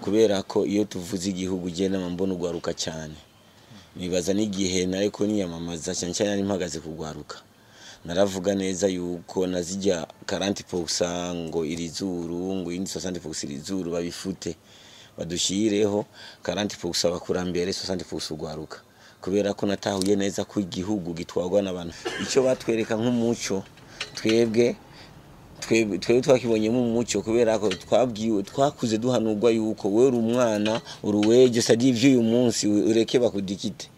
Kubera ko iyo tuvuze igihugu, je nama mbona ugwaruka cyane. Nibaza n'igihe nariko niyamamaza, cyane cyane nari mpagaze kugwaruka, naravuga neza yuko nazijya 40% ngo iri zuru, ngo iyindi 60% iri zuru, babifute, badushireho 40% abakurambere, 60% ugwaruka, kubera ko natahuye neza ko igihugu gitwarwa n'abantu. Icyo batwereka nk'umuco, twebwe twakibonyemo umuco, kubera ko twabwiwe, twakuze duhanurwa yuko wewe uri umwana, uri uwejo, sadi ivy'uyu munsi ureke bakudikite.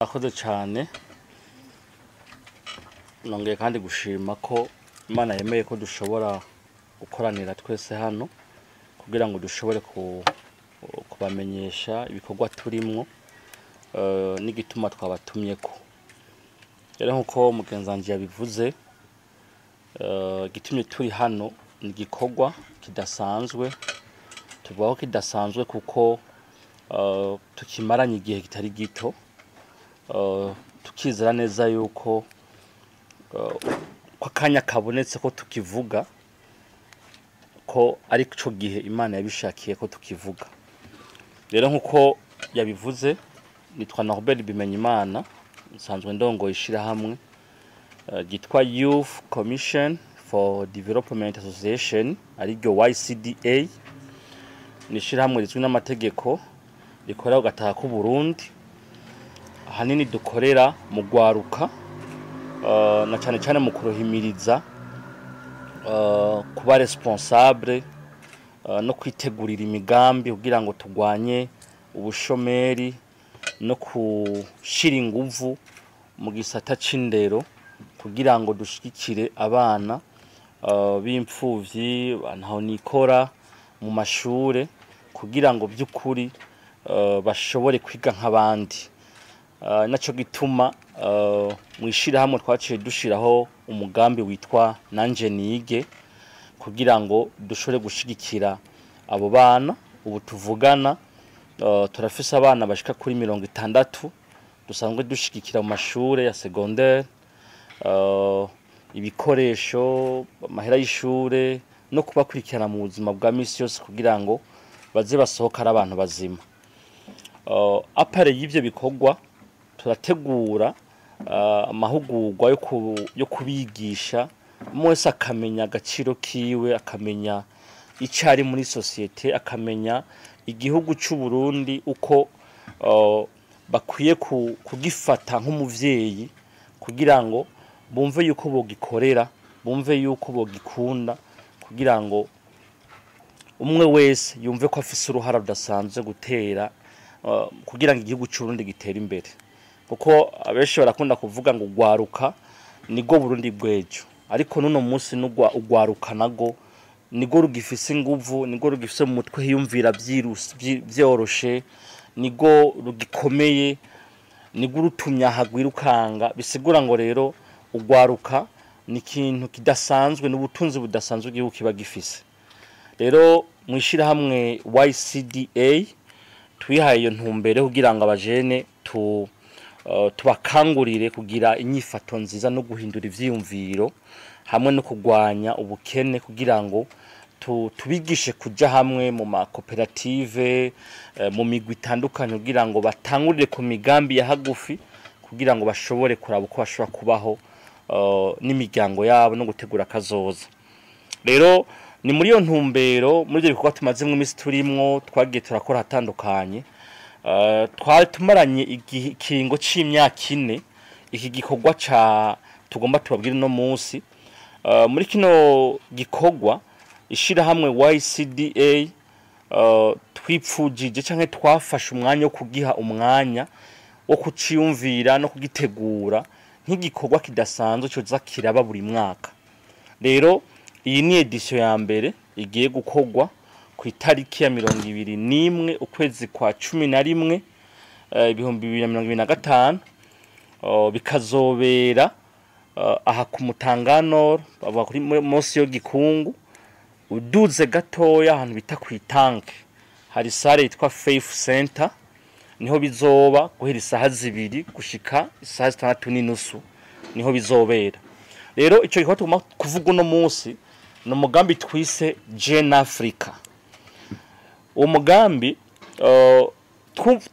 Akoze cyane. Nongeye kandi gushima ko Imana yemeye ko dushobora gukoranira twese hano kugira ngo dushobore kubamenyesha ibikorwa turimwo n'igituma twabatumyeko. Rero nk'uko mugenzi wanje yabivuze, igitumye turi hano ni igikorwa kidasanzwe. Tuvuga ko kidasanzwe kuko tukimaranye igihe kitari gito, tukizera neza yuko ko akanya kabonetse ko tukivuga, ko ari cyo gihe Imana yabishakiye ko tukivuga. Rero nk'uko yabivuze, nitwa Norbert Bimenyimana, nsanzwe ndongoye ishirahamwe ryitwa Youth Commission for Development Association, ariryo YCDA. Ni ishirahamwe rizwi n'amategeko, rikorera ku gataka k'u Burundi. Ahanini dukorera mu gwaruka, na cyane cyane mu kuruhimiriza kuba responsable no kwitegurira imigambi kugira ngo turwanye ubushomeri no kushira inguvu mu gisata c'indero, kugira ngo dushigikire abana b'imfuvyi, ntaho nikora mu mashure, kugira ngo by'ukuri bashobore kwiga nk'abandi. Naco gituma mu ishirahamwe twaciye dushiraho umugambi witwa Nanje Nige, kugira ngo dushobore gushigikira abo bana. Ubu tuvugana turafise abana bashika kuri 60 dusanzwe dushigikira mu mashure ya secondaire, ibikoresho, amahera y'ishure no kubakurikirana mu buzima bwa misi yose kugira ngo baze basohoka ari abantu bazima. À part y'ivyo bikorwa, turategura amahugurwa yo kubigisha, umwe wese akamenya agaciro kiwe, akamenya icyo ari muri sosiyete, akamenya igihugu c'u Burundi uko bakwiye kugifata nk'umuvyeyi, kugira ngo bumve yuko bogikorera, bumve yuko bogikunda, kugira ngo umwe wese yumve ko afise uruhara rudasanzwe gutera kugira ngo igihugu c'u Burundi gitere imbere. Kuko abenshi barakunda kuvuga ngo ugwaruka nibwo Burundi bw'ejo, ariko nuno munsi nugwa ugwaruka nago nibwo rugifise inguvu, nibwo rugifise mu mutwe hiyumvira vyoroshe, nibwo rugikomeye, nibwo rutumya hagwirukanga. Bisigura ngo rero ugwaruka ni ikintu kidasanzwe, n'ubutunzi budasanzwe igihugu kiba gifise. Rero mu ishirahamwe YCDA twihaye iyo ntumbero kugira ngo abajene tubakangurire kugira inyifato nziza no guhindura ivyiyumviro hamwe no kugwanya ubukene, kugira ngo tubigishe kuja hamwe mu makoperative, mu migwi itandukanye, kugira ngo batangurire ku migambi ya hagufi, kugira ngo bashobore kuraba uko bashobora kubaho n'imiryango yabo no gutegura akazoza. Rero ni muri iyo ntumbero, muri ibyo bikorwa tumazemwo iminsi turimwo, twagiye turakora hatandukanye. Twari tumaranye ikiringo c'imyaka 4 iki gikorwa ca tugomba tubabwire uno munsi. Muri kino gikorwa ishirahamwe YCDA twipfujije canke twafashe umwanya wo kugiha umwanya wo kuciyumvira no kugitegura nk'igikorwa kidasanzwe coza kiraba buri mwaka. Rero iyi ni edition ya mbere igiye gukorwa ku itariki ya 21 ukwezi kwa 11 2025, bikazobera aha ku Mutangano, bavuga kuri munsi yo Gikungu, uduze gatoya ahantu bita ku itanke, hari sale yitwa Faith Center, niho bizoba guhera isaha 2 gushika isaha 6:30, niho bizobera. Rero ico gikorwa tugomba kuvuga uno munsi ni umugambi twise Jeune Africa. Uwo mugambi,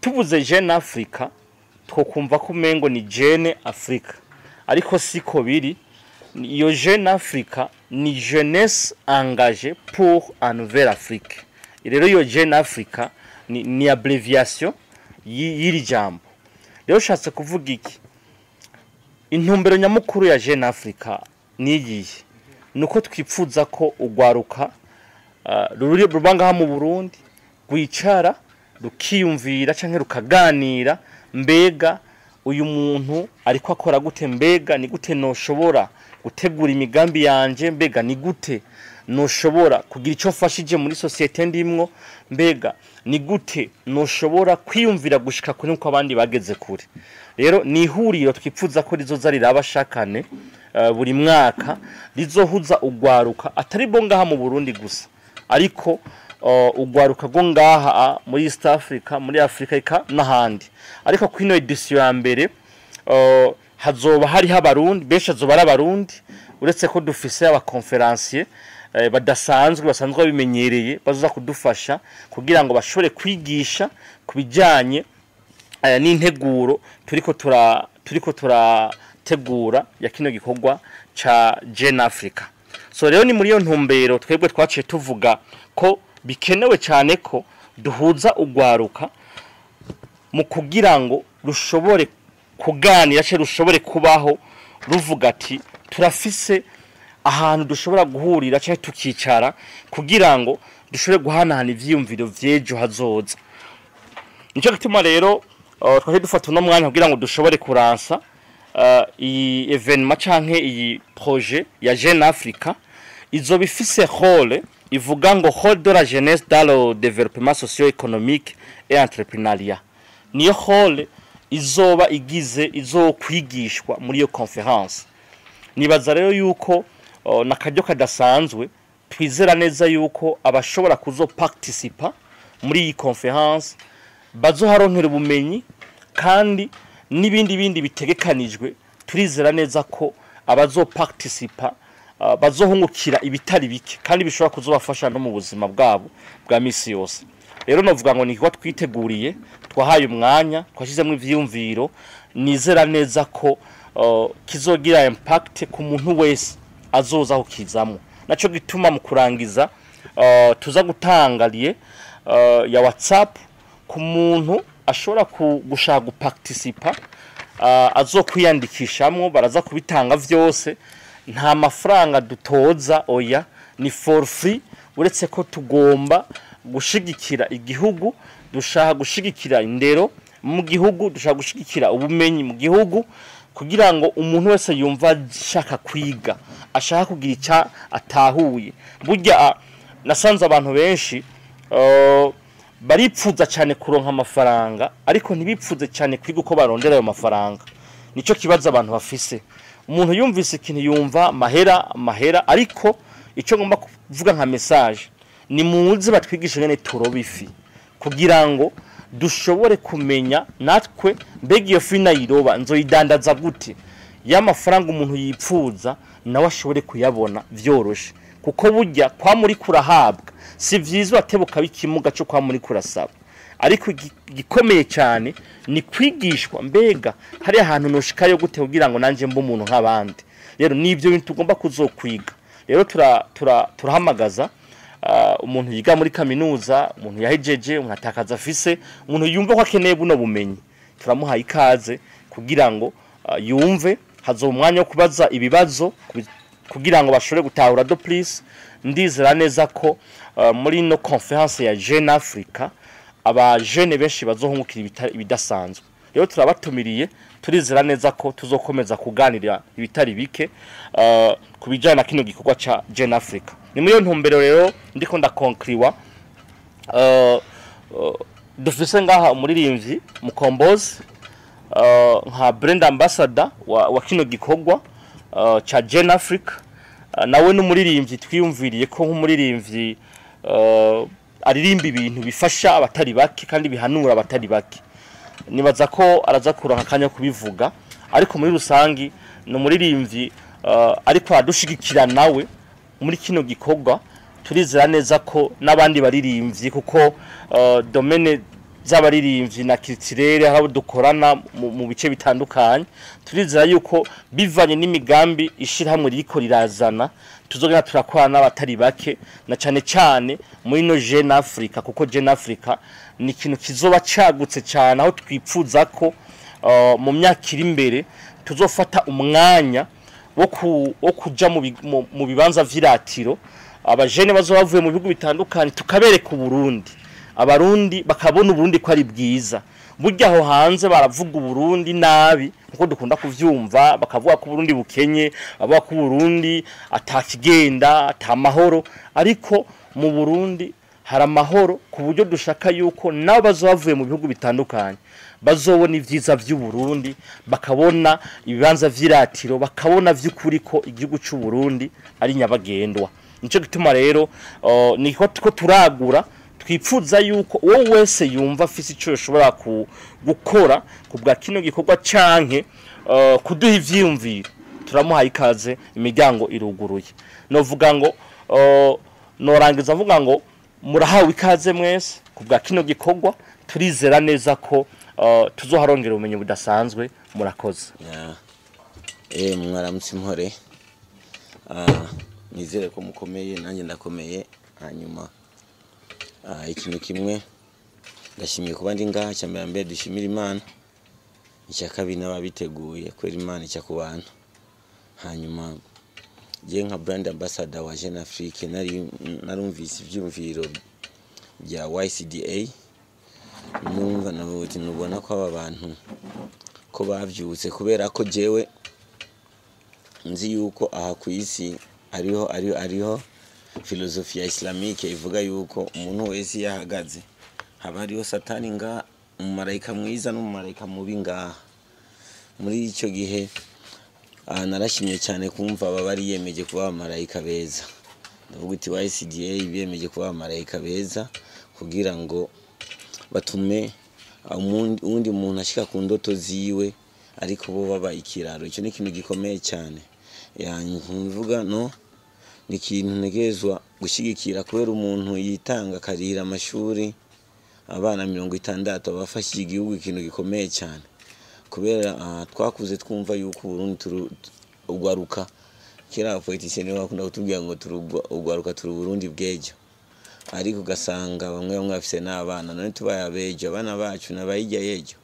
tuvuze Jeune Africa, twokumva ko umengo ni Jeune Africa, ariko siko biri. Iyo Jeune Africa ni jeunesse engagée pour un nouvelle Afrique. Rero iyo Jeune Africa ni abréviation y'iri jambo. Rero ushatse kuvuga iki? Intumbero nyamukuru ya Jeune Africa ni iyihe? Nuko twipfuza ko ugwaruka ruri ruba ngaha mu Burundi rwicara rukiyumvira canke rukaganira: mbega uyu muntu ariko akora gute? Mbega ni gute noshobora gutegura imigambi yanje? Mbega ni gute noshobora kugira icyo mfashije muri société ndimwo? Mbega ni gute noshobora kwiyumvira gushika kure nkuko abandi bageze kure? Rero ni ihuriro twipfuza ko rizoza riraba shakane buri mwaka, rizohuza ugwaruka atari bo ngaha mu Burundi gusa, ariko ugwaruka rwo ngaha muri East Africa, muri Africa, eka n'ahandi. Ariko kwino édition ya mbere hazoba hariho Abarundi benshi, hazoba ari Abarundi, uretse ko dufise aba conférenciers badasanzwe, basanzwe babimenyereye, bazoza kudufasha kugira ngo bashobore kwigisha ku bijyanye n'integuro turiko turategura ya kino gikorwa ca Jeune Africa. So rero ni muri iyo ntumbero twebwe twaciye tuvuga ko bikenewe cyane ko duhuza ugwaruka mu kugira ngo rushobore kuganira cyangwa rushobore kubaho ruvuga ati: turafise ahantu dushobora guhurira cyangwa tukicara kugira ngo dushobore guhanahana ivyiyumviro vy'ejo hazoza. Nico gituma rero twaje dufata uno mwanya kugira ngo dushobore kuransa iyi événement canke iyi projet ya Jeune Africa. Izoba ifise rôle ivuga ngo rôle de la jeunesse dans le développement socio-économique et entrepreneuriat. Niyo rôle izoba igize izokwigishwa muri iyo conférence. Nibaza rero yuko nakaryo kadasanzwe. Twizera neza yuko abashobora kuzoparticipa muri iyi conférence bazoharonkera ubumenyi kandi n'ibindi bindi bitegekanijwe. Turizera neza ko abazoparticipa bazohungukira ibitari bike kandi bishobora kuzobafasha no mu buzima bwabo bwa misi yose. Rero novuga ngo ni igikorwa twiteguriye, twahaye umwanya, twashyizemo ivyiyumviro. Nizera neza ko kizogira impact ku muntu wese azoza aho kizamwo. Naco gituma mu kurangiza tuza gutanga lien ya WhatsApp ku muntu ashobora gushaka guparticipa, azokwiyandikishamwo. Baraza kubitanga vyose. Nta mafaranga dutoza, oya, ni for free, uretse ko tugomba gushigikira igihugu, dushaka gushigikira indero mu gihugu, dushaka gushigikira ubumenyi mu gihugu, kugira ngo umuntu wese yumva ashaka kwiga, ashaka kugira icya atahuye. Burya nasanze abantu benshi baripfuza cyane kuronka amafaranga, ariko ntibipfuze cyane kwiga uko barondera ayo mafaranga. Nico kibazo abantu bafise. Umuntu yumvise ikintu yumva amahera, amahera. Ariko icyo ngomba kuvuga nka message ni muze batwigishe ngene turoba ifi, kugira ngo dushobore kumenya natwe: mbega iyo fi nayiroba nzoyidandaza gute? Ya mafaranga umuntu yipfuza nawe ashobore kuyabona vyoroshe, kuko burya kwa muri kurahabwa si vyiza watebuka bikimuga cyo kwa muri kurasaba. Ariko igikomeye cyane ni kwigishwa: mbega hari ahantu noshikayo gute kugira ngo nanje mbe umuntu nk'abandi? Rero ni ibyo bintu tugomba kuzokwiga. Rero turahamagaza umuntu yiga muri kaminuza, umuntu yahejeje, umuntu atakaza afise, umuntu yumva ko akeneye buno bumenyi, turamuhaye ikaze kugira ngo yumve. Hazoba umwanya wo kubaza ibibazo kugira ngo bashobore gutahura de plus. Ndizera neza ko muri ino conférence ya Jeune Africa aba jeunes benshi bazohungukira ibidasanzwe. Rero turabatumiriye, turizera neza ko tuzokomeza kuganira ibitari bike ku bijyanye na kino gikorwa ca Jeune Africa. Ni muri iyo ntumbero rero ndiko ndakonkriwa. Dufise ngaha umuririmbyi Mukombozi nka brand ambassador wa kino gikorwa ca Jeune Africa. Nawe n'umuririmbyi twiyumviriye ko nk'umuririmbyi aririmba ibintu bifasha abatari bake kandi bihanura abatari bake. Nibaza ko araza kuronka akanya kubivuga, ariko muri rusangi ni umuririmbyi. ariko adushigikira nawe muri kino gikorwa. Turizera neza ko n'abandi baririmbyi, kuko domaine z'abaririmbyi na culturel aho dukorana mu bice bitandukanye, turizera yuko bivanye n'imigambi ishirahamwe ririko rirazana, tuzogenda turakorana n'abatari bake, na cane cane muri no Jeune Africa, kuko Jeune Africa ni ikintu kizoba cagutse cyane, aho twipfuza ko mu myaka iri imbere tuzofata umwanya wo kuja mu bibanza vy'iratiro, abajene bazoba bavuye mu bihugu bitandukanye, tukabereka Uburundi, Abarundi bakabona Uburundi ko ari bwiza. Burya aho hanze baravuga Uburundi nabi, nkuko dukunda kuvyumva, bakavuga ko Uburundi bukenye, bavuga ko Uburundi atakigenda, atamahoro, ariko mu Burundi hari amahoro, ku buryo dushaka yuko nabo bazoba bavuye mu bihugu bitandukanye bazobona ivyiza vy'u Burundi, bakabona ibibanza vy'iratiro, bakabona vy'ukuri ko igihugu c'u Burundi ari nyabagendwa. Nico gituma rero niko ko turagura, twipfuza yuko uwo wese yumva afise ico yoshobora gukora ku bwa kino gikorwa canke kuduha ivyiyumviro, turamuhaye ikaze, imiryango iruguruye. Novuga ngo norangiza mvuga ngo murahawe ikaze mwese ku bwa kino gikorwa. Turizera neza ko tuzoharongera ubumenyi budasanzwe. Murakoze. Ya. Mwaramutse impore. Nizere ko mukomeye, nanjye ndakomeye. Hanyuma ikintu kimwe, ndashimiye kuba ndi ngaha. Cya mbere mbere dushimira Imana, icya kabiri n'ababiteguye, kubera Imana icya ku bantu. Hanyuma je nka brand ambassador wa Jeune Afrique, nari narumvise ivyumviro bya YCDA, numva navuga nubona ko aba bantu ko bavyutse, kubera ko jewe nzi yuko aha ku isi ariho filozofi ya islamique ivuga yuko umuntu wese iyo ahagaze haba hariho Satani nga, umumarayika mwiza n'umumarayika mubi ngaha. Muri icyo gihe narashimye cyane kumva aba bariyemeje kuba abamarayika beza. Ndavuga uti YCDA biyemeje kuba abamarayika beza kugira ngo batume uwundi muntu ashika ku ndoto ziwe, ariko bo baba ikiraro. Icyo ni ikintu gikomeye cyane. Mvuga no ni ikintu ntegerezwa gushyigikira, kubera umuntu yitanga akarihira amashuri abana 60 aba afashije igihugu ikintu gikomeye cyane, kubera twakuze twumva yuko Uburundi ugwaruka. Kera abapoliticiens nibo bakunda kutubwira ngo ugwaruka turi Uburundi bw'ejo, ariko ugasanga bamwe bamwe bafise n'abana. None tubaye abejo, abana bacu nabayijya yejo.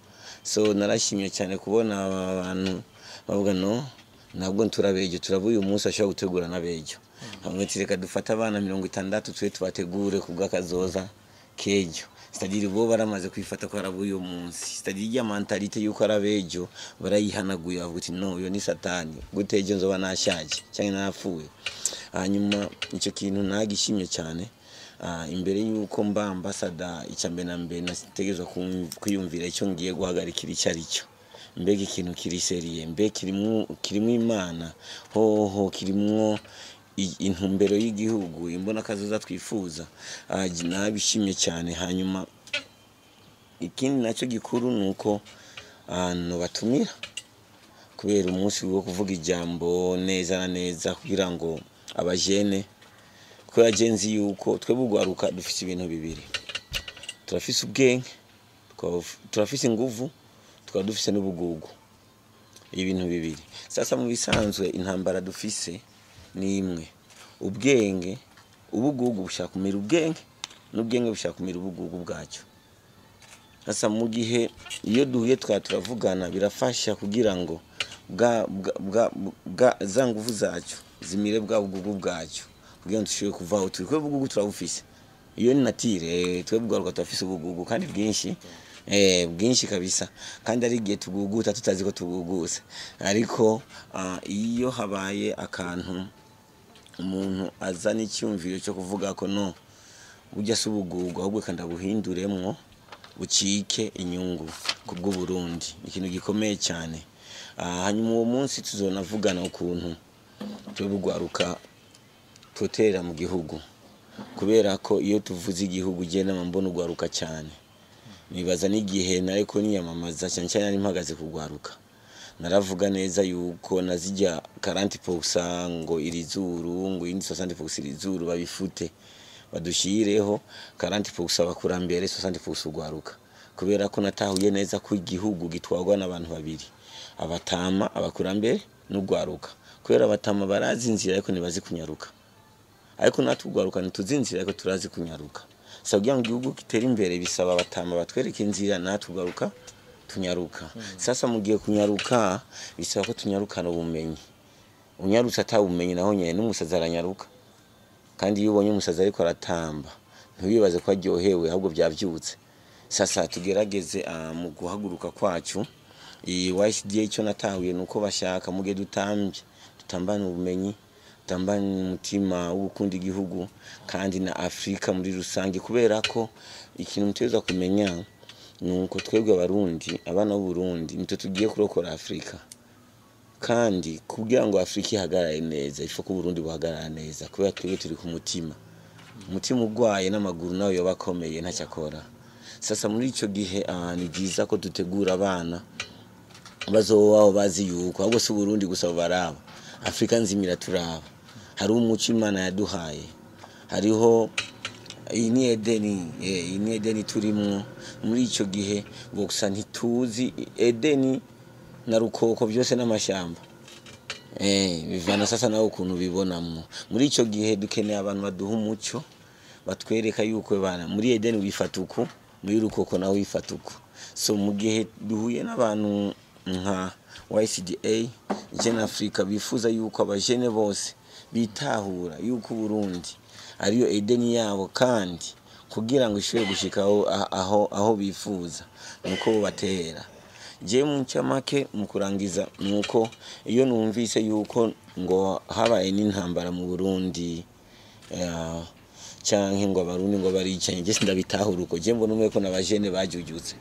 So narashimye cyane kubona aba bantu bavuga no ntabwo turabejo, turaba uyu munsi ashobora gutegura n'abejo. Bamwe ati reka dufate abana 60 twe tubategure ku bw'akazoza k'ejo, c'est-à-dire bo baramaze kwifata ko ari uyu munsi, c'est-à-dire irya mentalité yuko ari abejo barayihanaguye, bavuga ati no, uyo ni Satani, gute ejo nzoba nashaje cyangwa napfuye? Hanyuma icyo kintu nagishimye cyane. Imbere yuko mba ambassador, icya mbere na mbere nategerezwa kwiyumvira icyo ngiye guhagarikira icyo ari cyo. Mbega ikintu kiri sérieux, mbe kirimwo Imana hoho, kirimwo intumbero y'igihugu, imbona kazoza twifuza. Nabishimye cyane. Hanyuma ikindi nacyo gikuru ni uko ahantu batumira kubera umunsi wo kuvuga ijambo neza na neza, kugira ngo abajene, kubera je nzi yuko twebwe ugwaruka dufise ibintu bibiri: turafise ubwenge, turafise inguvu, tukaba dufise n'ubugugu. Ibintu bibiri. Sasa mu bisanzwe intambara dufise ni imwe: ubwenge, ubugugu bushaka kumira ubwenge, n'ubwenge bushaka kumira ubugugu bwacyo. Sasa mu gihe iyo duhuye tukaba turavugana, birafasha kugira ngo bwa za nguvu zacyo zimire bwa bugugu bwacyo, kugira ngo dushobore kuvaho turi, kuko ubugugu turabufise. Iyo ni nature. Twebwe ugwaruka turafise ubugugu kandi bwinshi, bwinshi kabisa, kandi ari igihe tuguguta tutazi ko tuguguse. Ariko iyo habaye akantu umuntu azana icyumviro cyo kuvuga ko no burya si ubugugu, ahubwo kandi abuhinduremwo bucike inyungu ku bw'Uburundi, ni ikintu gikomeye cyane. Hanyuma uwo munsi tuzonavugana ukuntu twebwe ugwaruka twoterera mu gihugu, kubera ko iyo tuvuze igihugu je nama mbona ugwaruka cyane. Nibaza n'igihe nariko niyamamaza, cyane cyane nari mpagaze kugwaruka, naravuga neza yuko nazijya 40% ngo iri zuru, ngo iyindi 60% iri zuru, babifute, badushireho 40% abakurambere, 60% ugwaruka, kubera ko natahuye neza ko igihugu gitwarwa n'abantu babiri: abatama, abakurambere n'ugwaruka. Kubera abatama barazi inzira ariko ntibazi kunyaruka, ariko natwe ugwaruka ntituzi inzira ariko turazi kunyaruka. Sasa kugira ngo igihugu gitere imbere bisaba abatama batwereka inzira, natwe ugwaruka tunyaruka. Sasa mu gihe kunyaruka bisaba ko tunyarukana ubumenyi. Unyarutse atabumenyi naho nyene n'umusazi aranyaruka. Kandi iyo ubonye umusazi ariko aratamba, ntiwibaze ko aryohewe, ahubwo byavyutse. Sasa tugerageze mu guhaguruka kwacu. Iyi YCDA, icyo natahuye nuko bashaka muge dutambye, dutambane ubumenyi, dutambane umutima wo gukunda igihugu kandi na Afrika muri rusange. Kubera ko ikintu mutegerezwa kumenya nuko twebwe Abarundi, abana b'Uburundi, nitwe tugiye kurokora Afrika. Kandi kugira ngo Afrika ihagarare neza, ifo ko Uburundi buhagarara neza, kubera twebwe turi ku mutima. Umutima ugwaye n'amaguru nawe yoba akomeye ntacyo akora. Sasa muri ico gihe ni byiza ko dutegura abana bazobaho bazi yuko ahubwo si Uburundi gusa baraba, Afrika nzima iraturaba. Hari umuco Imana yaduhaye, hariho iyi ni Edeni, iyi ni Edeni turimwo. Muri ico gihe gusa ntituzi Edeni na rukoko byose n'amashamba, bivana sasa nawe ukuntu bibonamwo. Muri ico gihe dukeneye abantu baduha umuco, batwereka yuko bana muri Edeni wifata uku, muri rukoko nawe wifata uku. So mu gihe duhuye n'abantu nka YCDA, Jeune Africa, bifuza yuko abajene bose bitahura yuko Burundi ariyo Edeni yabo, kandi kugira ngo ishobore gushika aho bifuza nuko batera. Je mu ncamake, mu kurangiza, nuko iyo numvise yuko ngo habaye n'intambara mu Burundi, canke ngo Abarundi ngo baricanye, je sindabitahura uko. Je mbona umwe ko n'abajene bajujutse,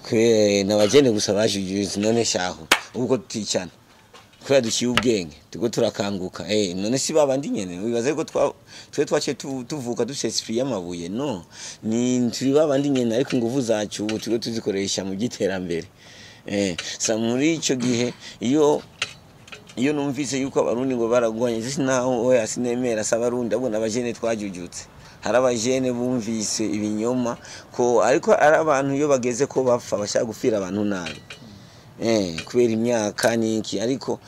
kwe n'abajene gusa bajujutse. None shaho ubwo tuticana kubera duciye ubwenge, turiko turakanguka, none si babandi nyene wibaza yuko twe twaciye tuvuka dufise esprit y'amabuye? No, ni turi babandi nyene, ariko inguvu zacu ubu turiko tuzikoresha mu by'iterambere. Sa muri ico gihe iyo numvise yuko Abarundi ngo baragwanye, sinaho, oya, sinemera. Si Abarundi, ahubwo n'abajene twajujutse. Hari abajene bumvise ibinyoma ko, ariko ari abantu iyo bageze ko bapfa bashaka gupfira abantu nabi, kubera imyaka niki. Ariko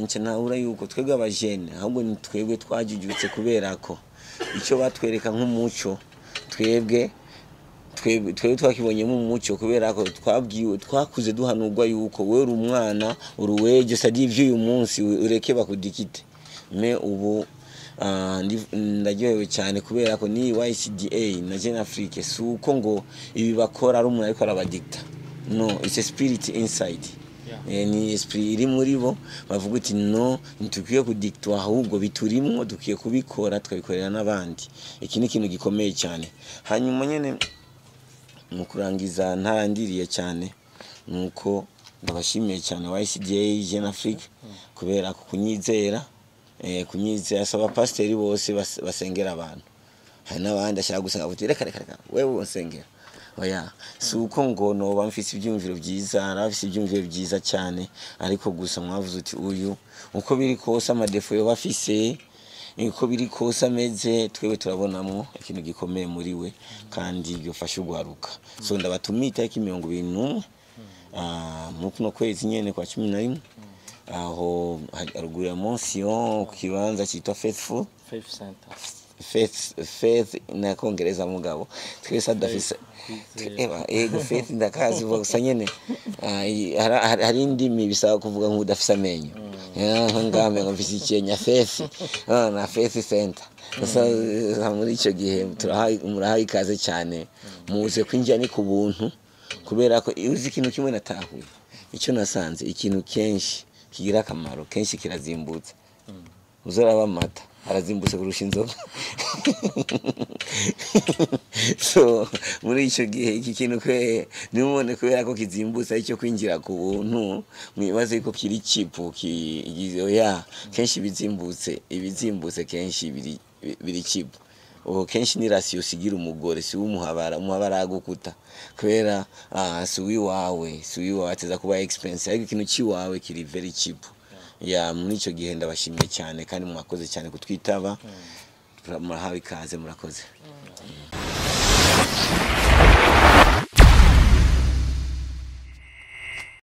nca nahura yuko twebwe abajene ahubwo ni twebwe twajujutse, kubera ko icyo batwereka nk'umuco, twebwe twakibonyemo umuco, kubera ko twabwiwe, twakuze duhanurwa yuko wewe uri umwana, uri uwejo sadi ivy'uyu munsi ureke bakudikite. Mais ubu ndaryohewe cyane kubera ko ni YCDA na Jeune Afrique, si uko ngo ibi bakora ari umuntu ariko arabadikta. No, it's a spirit inside. Ni esprit iri muri bo, bavuga uti no, ntitukwiye kudiktwa, ahubwo biturimwo, dukwiye kubikora, tukabikorera n'abandi. Iki ni ikintu gikomeye cyane. Hanyuma nyene mu kurangiza, ntarandiriye cyane, nuko ndabashimiye cyane YCDA, Jeune Afrique, kubera ku kunyizera, kunyizera. Saba pasiteri bose basengera abantu, hari n'abandi ashaka gusanga buti reka reka reka, wewe unsengera. Oya, si uko ngo noba mfise ibyumviro byiza, arafise ibyumviro byiza cyane, ariko gusa mwavuze uti uyu uko biri kose ama défauts yoba afise, uko biri kose ameze, twebwe turabonamwo ikintu gikomeye muri we kandi byofasha ugwaruka. So ndabatumiye itariki 21 muri kuno kwezi nyene kwa 11, aho haruguru ya Monsio, ku kibanza cyitwa Faithful Faith Center. Faith, faith na kongereza mugabo twese adafise. Kwizera. Eba ego, faith ndakazi gusa nyene. Hari indimi bisaba kuvuga nk'udafise amenyo. Ngambe ngo mfise ikenya faith, na Faith Center. Sasa muri ico gihe murahaye ikaze cyane, muze. Kwinjira ni ku buntu, kubera ko iyo uzi ikintu kimwe natahuye, icyo nasanze, ikintu kenshi kigira akamaro kenshi kirazimbutse. Uzoraba amata arazimbutse kurusha inzoga. So muri icyo gihe iki kintu kwe nimubone kubera ko kizimbutse aricyo kwinjira ku buntu, mwibaze ko kiri cheap ki oya. Kenshi ibizimbutse kenshi biri cheap. Ubu kenshi ni ration usigira umugore, si umuhabara. Umuhabara agukuta kubera si uwiwawe, si uwiwawe, ateza kuba expensive, ariko ikintu ciwawe kiri very cheap. Ya, muri icyo gihe ndabashimiye cyane kandi mwakoze cyane kutwitaba. Murahawe ikaze, murakoze.